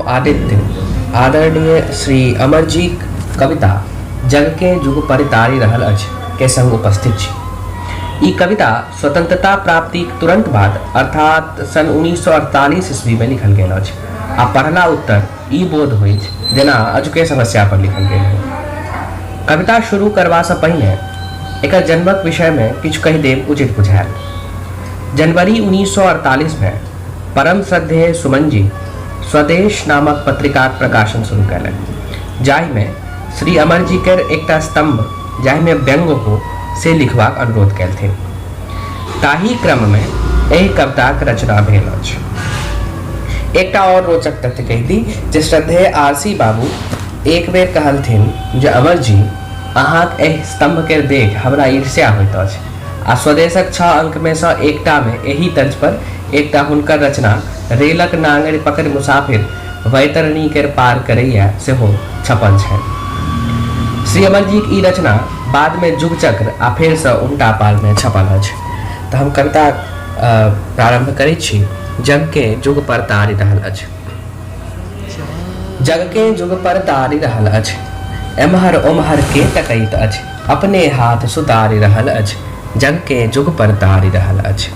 आदित्य आदरणीय श्री अमरजीक कविता जगकेँ जुग परितारि रहल अछि के संग उपस्थित छी। ई कविता स्वतंत्रता प्राप्तिक तुरंत बाद अर्थात सन् 1948 ईस्वीमे लिखल गेल अछि आ पढ़ला उत्तर ई बोध होइछ जेना अजुके समस्या पर लिखल गेल हो। कविता शुरू करबासँ पहिने एकर जन्मक विषयमे किछु कहि देब उचित बुझायल। जनवरी 1948 मे परम श्रद्धेय सुमनजी स्वदेश नामक पत्रिकाक प्रकाशन शुरू कयलनि जाहिमे श्री अमरजी केर एकटा स्तम्भ जाहिमे व्यंग्य हो से लिखबाक अनुरोध कयलथिन। ताही क्रममे एहि कविताक रचना भेल अछि। एकटा आओर रोचक तथ्य कहि दी जे श्रद्धेय आरसी बाबू एक बेर कहलथिन जे अमरजी अहाँक एहि स्तम्भ केर देखि हमरा ईर्ष्या होइत अछि आ स्वदेशक छह अंकमे सँ एकटामे एही तर्ज पर एकटा हुनकर रचना रेलक नाङरि पकड़ि मुसाफिर वैतरणी केर पार करैए सेहो छपल छनि। श्री अमरजीक ई रचना बादमे जुगचक्र आ फेरसँ उनटा पालमे छपल अछि। तऽ हम कविता प्रारम्भ करैत छी जगकेँ जुग पर तारि रहल अछि। जगकेँ जुग पर तारि रहल अछि। एम्हर ओम्हर के तकैत अछि। अपने हाथ सुतारि रहल अछि। जगकेँ जुग पर तारि रहल अछि।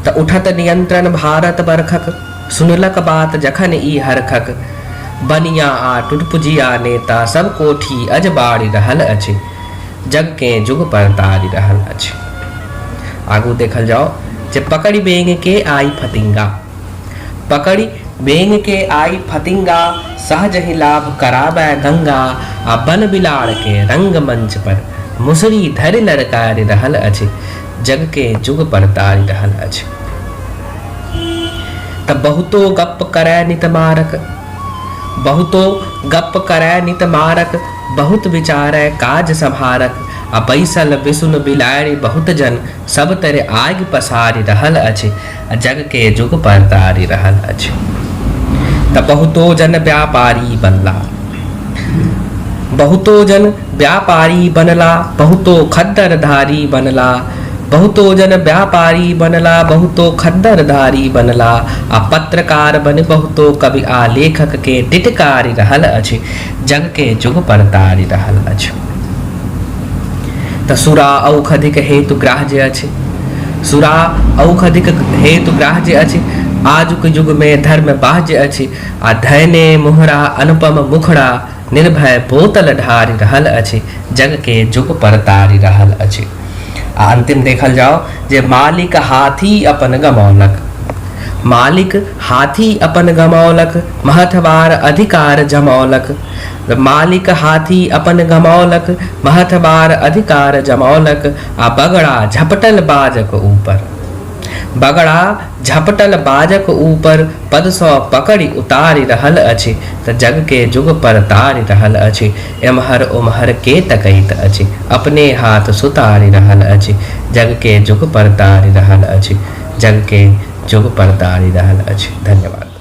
तऽ उठत नियंत्रण भारत बरखक। सुनलक बात जखन ई हरखक। बनिया आ टुटपुजिया नेता सब कोठी अजबाड़ि रहल अछि। जगकेँ जुग पर तारि रहल अछि। आगू देखल जाओ जे पकड़ि बेंग के आई फतिंगा। पकड़ि बेंग के आई फतिंगा सहजहि लाभ कराबय गंगा आ बन बिलाड़ के रंगमंच पर मुसरी धरि ललकारि रहल अछि। जगकेँ जुग पर तारि रहल अछि। तऽ बहुतो गप्प करय नित मारक बहुतो गप्प करय नित मारक बहुत विचारय काज सम्हारक आ बैसल बिसुन बिलाड़ि बहुत जन सब तरि आगि पसारि रहल अछि आ जगके जुग पर तारि रहल अछि। तऽ बहुतो जन व्यापारी बनला बहुतो जन व्यापारी बनला बहुतो खद्दरधारी बनला बहुतो जन व्यापारी बनला बहुतो खद्दरधारी बनला आ पत्रकार बनि बहुतो कवि आ लेखक के टिटकारि रहल अछि जगके जुग पर तारि रहल अछि। तऽ सुरा औषधिक हेतु ग्राह्य अछि सुरा औषधिक हेतु ग्राह्य अछि आजुक युगमे धर्म बाह्य अछि आ धयने मुहरा अनुपम मुखड़ा निर्भय बोतल ढारि रहल अछि जगके जुग पर तारि रहल अछि। आ अन्तिम देखल जाओ जे मालिक हाथी अपन गमौलक मालिक हाथी अपन गमौलक महथवार अधिकार जमौलक मालिक हाथी अपन गमौलक महथवार अधिकार जमौलक आ बगड़ा झपटल बाजक ऊपर बगड़ा झपटल बाजक ऊपर पदसँ पकड़ि उतारि रहल अछि तऽ जगके जुग पर तारि रहल अछि एम्हर ओम्हर के तकैत अछि अपने हाथ सुतारि रहल अछि जगके जुग पर तारि रहल अछि जगके जुग पर तारि रहल अछि। धन्यवाद।